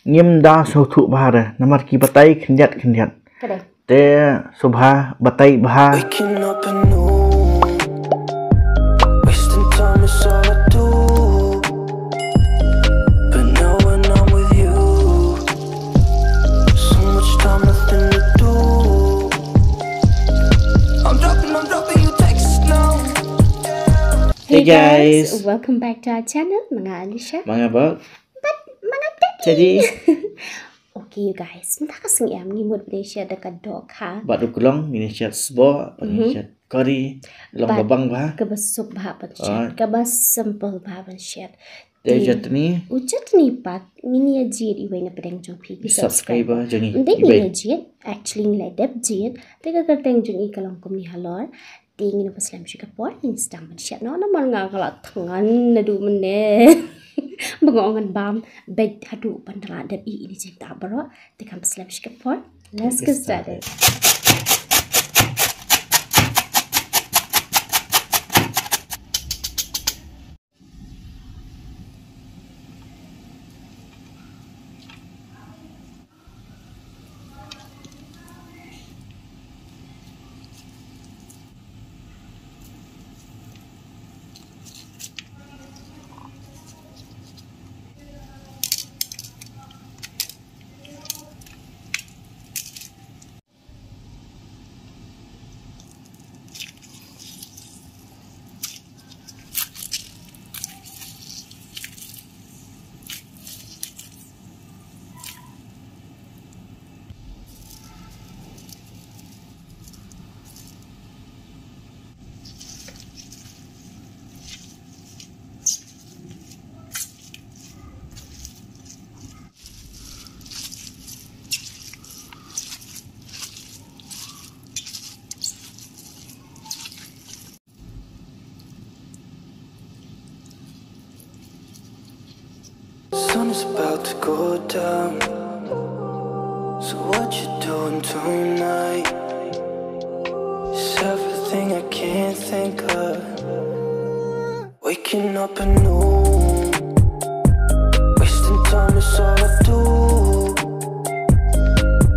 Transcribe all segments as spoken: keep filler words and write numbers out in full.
ngim da sngewthuh bha re, namar ki batai khyndiat khyndiat. Ka dei. Te sngewbha batai bha. Waking up anew, wasting time is all I do. But now when I'm with you, so much time, nothing to do. I'm dropping, I'm dropping you texts now. Hey guys, welcome back to our channel. Ma nga Alicia. Ma nga Bok. Bad ma nga Teddy. Okay, you guys, mynta ka sngi em ngi mut ban ïa shet da ka dohkha. Bad u klong ngin ïa shet sboh, bad ngin ïa shet kari, long ba bang bha. Kaba suk bha ban shet, kaba simple bha ban shet. Te u chutney, u chutney pat ngin ïa jied iwei na pdeng jong phi ki subscriber jong ngi. Ym dei ngin ïa jied, actually ngi la dep jied. Te ka kyrteng jong i ka long kumne halor. Te ngin ym slem shuh ka por, ngin sdang ban shet noh, namar nga ka la thngan naduh mynne. Ba nga ong ngan bam beit haduh ban da la dep ïa ine jingtah baroh. Te kam slem shuh ka por. Let's get started. Sun is about to go down. So what you doing tonight? It's everything I can't think of. Waking up anew, wasting time is all I do.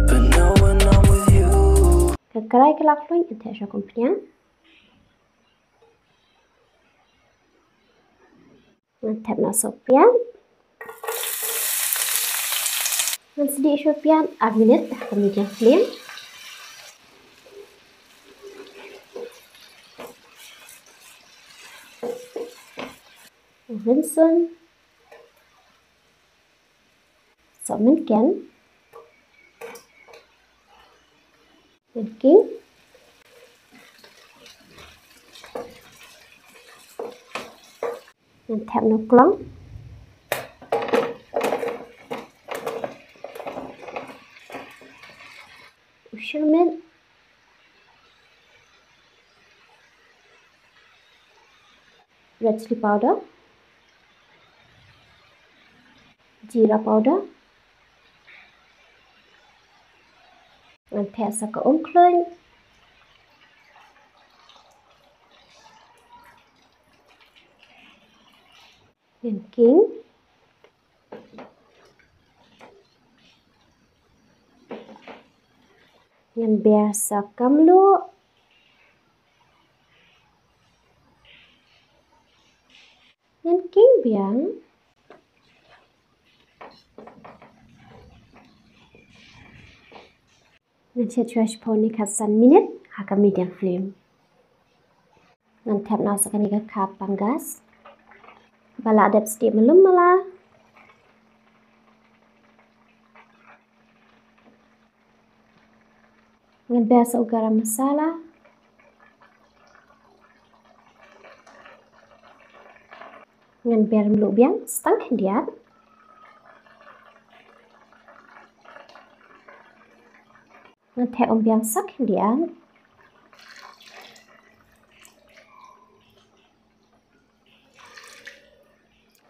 But now when I'm with you. Ka karai ka la khluit, ngan theh sha u khñiang. Ngan thep noh sha u piat. Ngan sdieh sha u piat ar minit ha ka medium flame. Rynsun. Sohmynken. Ngan king. Ngan thep noh u klong. U shyrmit. Red chilli powder, jeera powder, ngan theh sa ka umkhluit, ngan king, ngan ber sa ka mluh. Ngan king biang. Ngan shet shuwa shiphew ne khatsan minit ha ka medium flame. Ngan thep noh sa kane ka khap panggas ba la dep sdieh malu mala. Ngan ber sa u garam masala. Ngan ber mluh biang sa tang khyndiat. Ngan theh um biang sa khyndiat.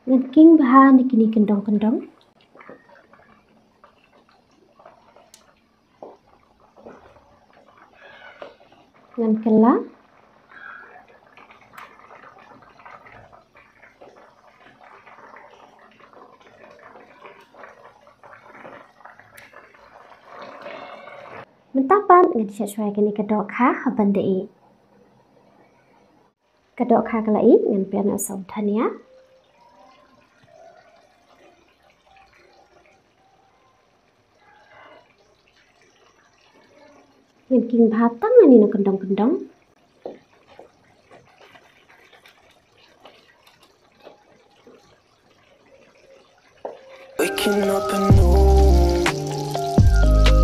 Ngan king bha na kine kyndong kyndong. Ngan kylla. Mynta pat ngan shet shuwa ïa kane ka dohkha ha ban da ïeh. Ka dohkha ka la ïeh, ngan pynsaw dhania. Ngan khih bha tang ïa kane na kyndong kyndong. Waking up anew,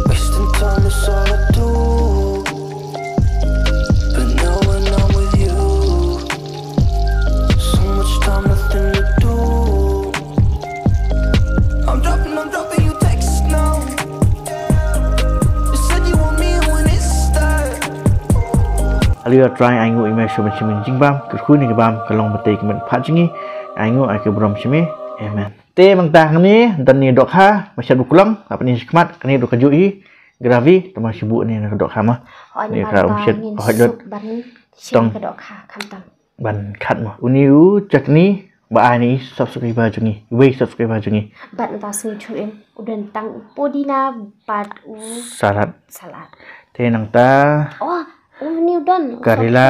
wasting time is all I do. But now when I'm with you, so much time, nothing to do. I'm dropping, I'm dropping you texts now. You said you want me when it's time. Hello, try ai ngu email shu ban shim jingbam, kyrkhu ni ka bam ka long ba te ka met pha jingi. Ai ngu ai ka brom shimi. Amen. Te mynta hangne don ni dohkha ba shet ba kulang, hapni shi khmat kane dohkha ju i gravi tama shi bu ni na dohkha ma. Ni ka um shet hot jot. Tong ka dohkha khamtam. Ban khat ma. Uni u chutney ba ai ni subscriber jong ngi. Wei subscriber jong ngi. Ban ta sui chu im. U don tang pudina bad u salad. Salad. Te nangta. Oh, uni u don. Karela.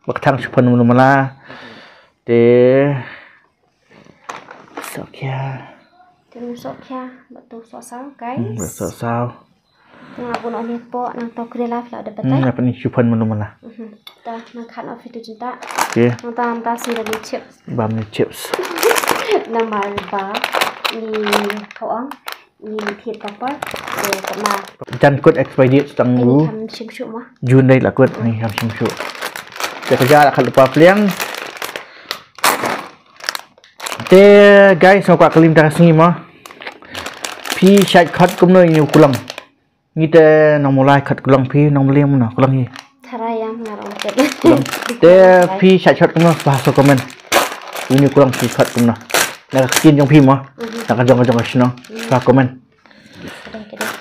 Bak thang shuphan mulu mala. Te Sohkhia. Te sohkhia, bad tu sohsaw, guys. Hmm, bad sohsaw. Nga bun oni po, nang to kre la fla de batai. Hmm, apa ni shuphan mulu mala. Mhm. Ta, nang khat off itu cinta. Okay. Nang ta, nang ta sih dari chips. Bam ni chips. Namar ba, ni koang, ni thit topper. Te kena. Jan kut expired date tang lu. Kam shim shu ma. June dai la kut, ni kam shim shu. Te ka ja la khat lupa pliang. Te guys, nga kwah kylli mynta ka sngi mo. Phi shait khot kumno ïa u kulang? Ngi te nong Mawlai khot kulang, phi nong Mawlai kumno kulang hi? Tharai ïa nga rong ket. Kulang. Te phi shait khot kumno, ba sa comment. Uni u kulang phi khot kumno? Na ka ktien jong phi mo. Mhm. Na ka jong ka jong ka shnong. Mhm. Ba comment. Kadang kadang.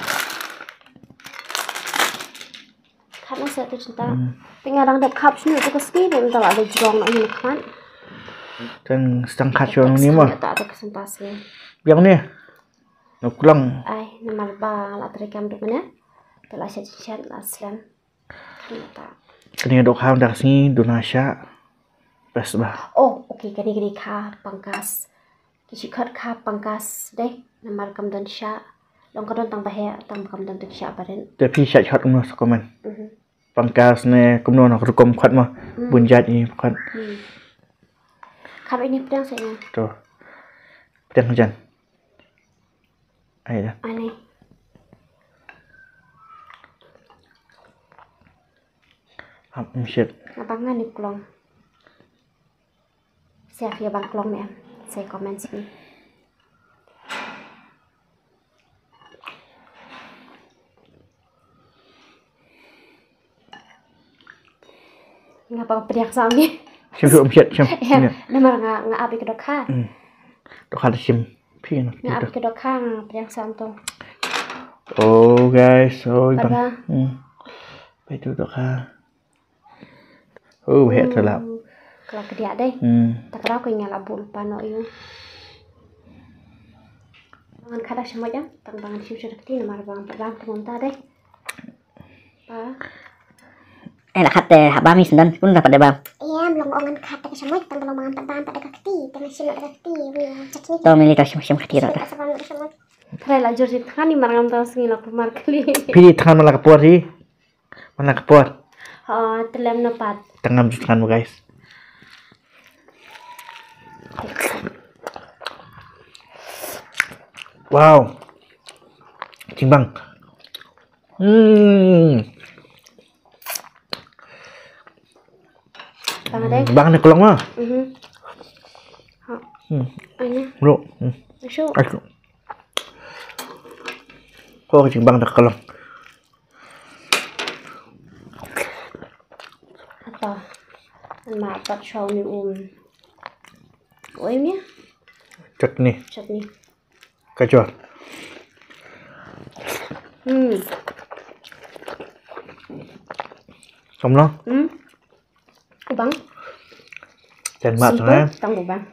Khat na sa tu cinta. Hmm. Te nga dang dep khap shinu tu ka ski, te mynta la dei jrong na ni khmat. Tang stang khat shwa ni ma. Ta tu ka senta sini. Biang ni. No kulang. Ai, namar ba la trei kam duk mana. Te la shet shet la slem. Mynta. Kane dohkha da sini duna sha. Best ba. Oh, okay, kane kane kha pangkas. Ki shait khot kha pangkas dei, namar kam don sha. Long ka don tang ba heh, tang ba kam don tu ki sha barit. Te phi shait khot kumno sa comment. Mhm. Pangkas ne kumno na rukom khot ma. Mm. Bun jait ni khot. Mm. Khot ini pdiang sa ini. To. Pdiang jan. Ai da. Ani. Ap, mm, shit. Abang ngani klong. Sia phi bang klong ne em. Sa comment sini. Nga pang pdiak sam ni. Shim shu, um, shit, shim. Ya, namar nga, nga ap ïa ka dohkha. Hmm. Dohkha da shim. Phi na. Nga ap ïa ka dohkha, nga pdiak sam tu. Oh guys, oh bang. Hmm. Pai tu dohkha. Oh, heh tu lap. Kala kdiak dei. Hmm. Ta ka daw ka nga la bun pa no ïa. Ngan khat da shim mo ja, tang ba ngan shim shu da kti namar ba ngan pat bam tu mynta dei. Pa. Eh, la khat te haba mi sendon, kun da pat da bam. Ïa, mlong ong ngan khat da ka shim mo, tang ba long ngan pat bam pat da ka kti, te ngan shim da ka kti, wi, chutney. To mi li ta shim shim kti ro ta. Trai la jur ji than ni mar ngam ta sngi la kumar kali. Phi di than ma la ka por hi. Mana ka por? Ha, telem na pat. Tangam ju tngan mo, guys. Wow. Jingbang. Hmm. Bang deh. Bang ni kelong mah. Mhm. Ha. Hmm. Ani. Bro. Hmm. Masuk. Aku. Kok jingbang da kelong. Ata. An ma pat shaw ni um. Oi mi. Chutney. Chutney. Kachor. Hmm. Samla. Hmm. Ubang. Jan mat. Simple, tang ubang.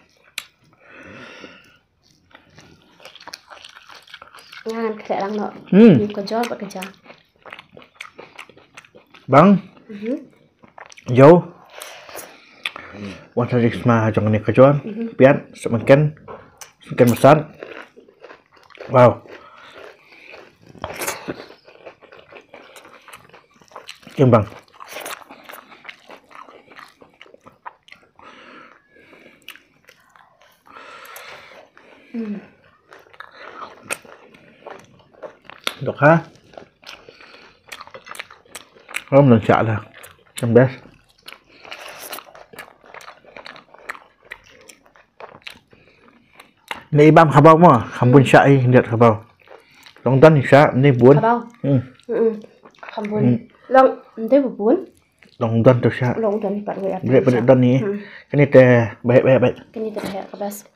Ngan khleh lang noh. Hmm. Ka jor bad ka jang. Bang. Mhm. Yo. Wan sa jing sma jong ni ka juan. Mhm. Piat, sep mengken. Sep mengken masat. Wow. Kimbang. Hmm. Dok ha. Rom dan siak lah. Yang best. Ni ibam khabau mo, kham bun siak i diat khabau. Long dan siak ni bun. Khabau. Hmm. Hmm. Kham bun. Hmm. Long nte bun. Long dan tu siak. Long dan pat wei. Bret bret dan ni. Hmm. Kini te baik baik baik. Kini te baik kebas.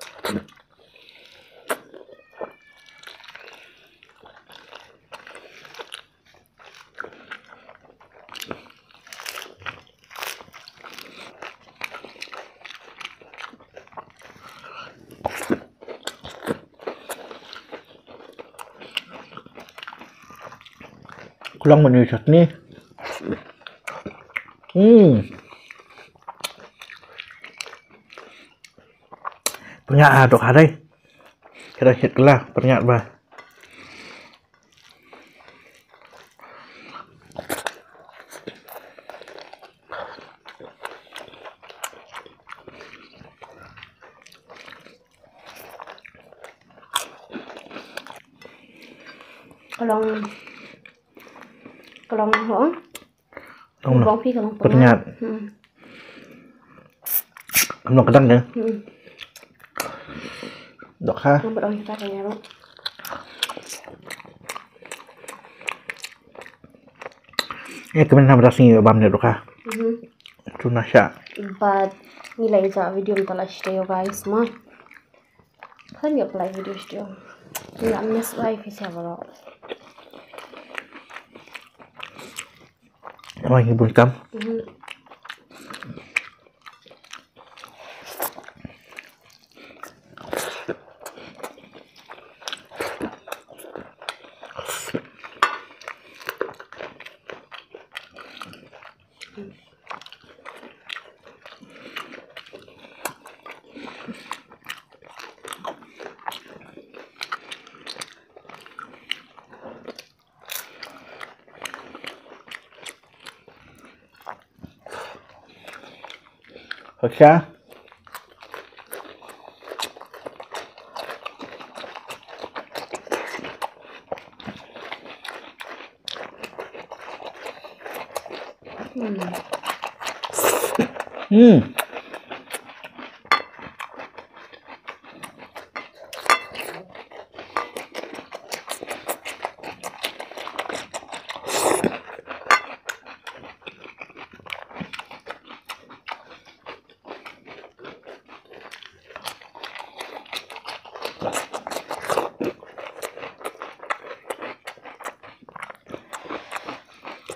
Kulang menu chutney. Hmm. Pynïaid ha dok ha dei. Kada hit kala pynïaid ba. Ka long, ka long ho. Long. Bong phi ka long pynïaid. Hmm. Ka long ka dang de. Hmm. Dok ha. Long ba dong kita ka nyaru. Eh, kmen na bras ni bam ne dok ha. Mhm. Tu na sha. But ni lai ja video mtala shite yo guys ma. Kan ya play video shite yo. Ni la miss life is ya bro. Wah, ini bun kam. Mhm. Haksa. Hmm. Hmm.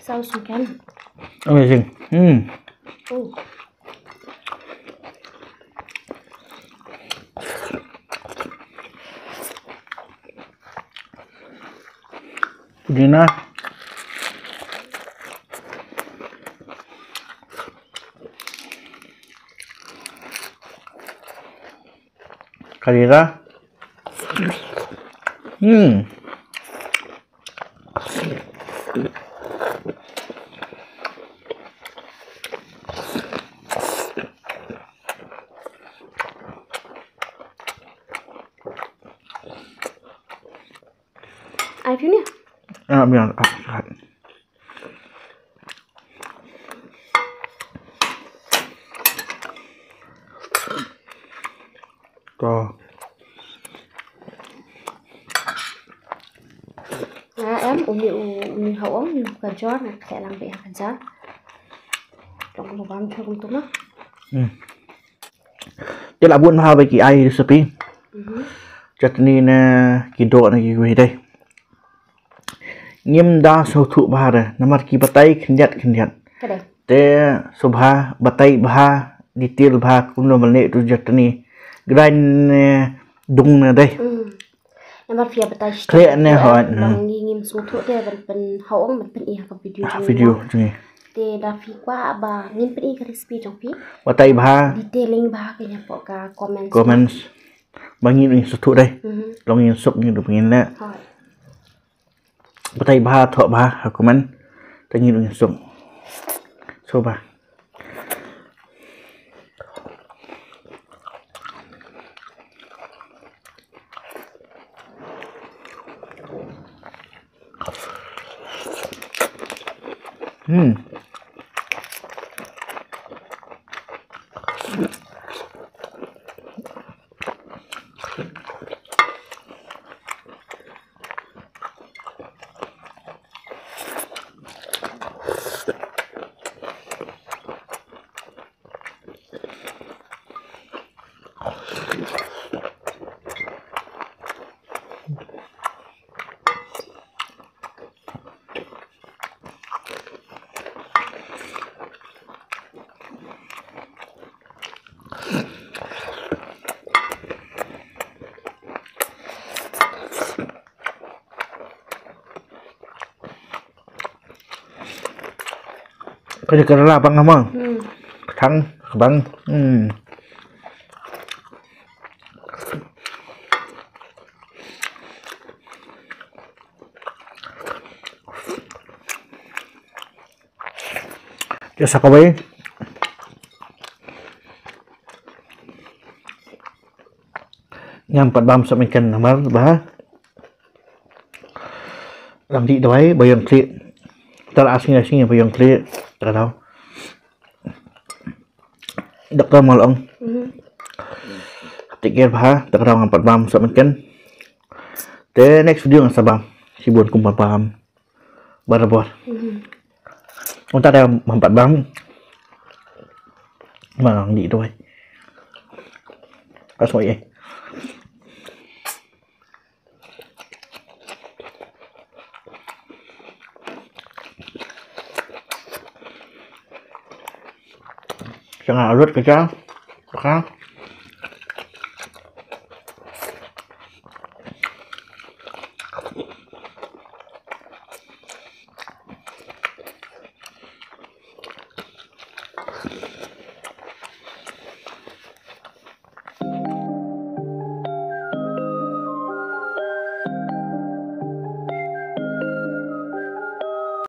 Saus mengken. Amazing. Hmm. Oh. Pudina. Kalira. Hmm. Ai phi ne? Ah, biang, ah, ah. To. Ah, em, uni, u-, uni ha ong, uni ka jor, nga khleh lang beit ha ka jar. Tong lo bam chong tu na. Hmm. Te la bun ha ba ki ai recipe. Mhm. Chutney ne ki doh ne ki kwi dei. Ngim da sngewthuh bha re, namar ki batai khyndiat khyndiat. Ka dei. Te sngewbha batai bha, detail bha, kumno ban leh tu chutney. Grind ne dung ne dei. Mm. Namar phi ïa batai shi. Khleh ne hooid, long hmm. Ngi ngim sngewthuh te ban pyn ha ong ban pyni ha ka video. Ha jong ngi video na. Jong ngi. Te da phi kwah ba ngin pyni ka recipe jong phi. Batai bha. Detailing bha ka ïa pok ka comments. Comments. Ba ngin ïa sngewthuh dei. Mhm. Long ïa suk ngin du ngin leh. Hoi. Batai bha thoh bha ha comment. Te ngin ïa suk. So bha. Hmm. Ka dei ka la bang mo. Hmm. Ka thang ka bang. Hmm. Te sa kawei. Ngam pat bam sa mynken namar ba dang dih dawai ba ïong khlieh. Te la ar sngi lai sngi ba ïong khlieh. Te ka daw. Doktor mo la ong. Mhm. Take care bha, te ka daw ngam pat bam sa mynken. Te next video ngan sa bam. Shibun kum pat bam. Barabor. Mhm. Mynta da ngam pat bam. Ma nang dih dawai. Ka sngewsih. Sa nga lut ka jang. Ka.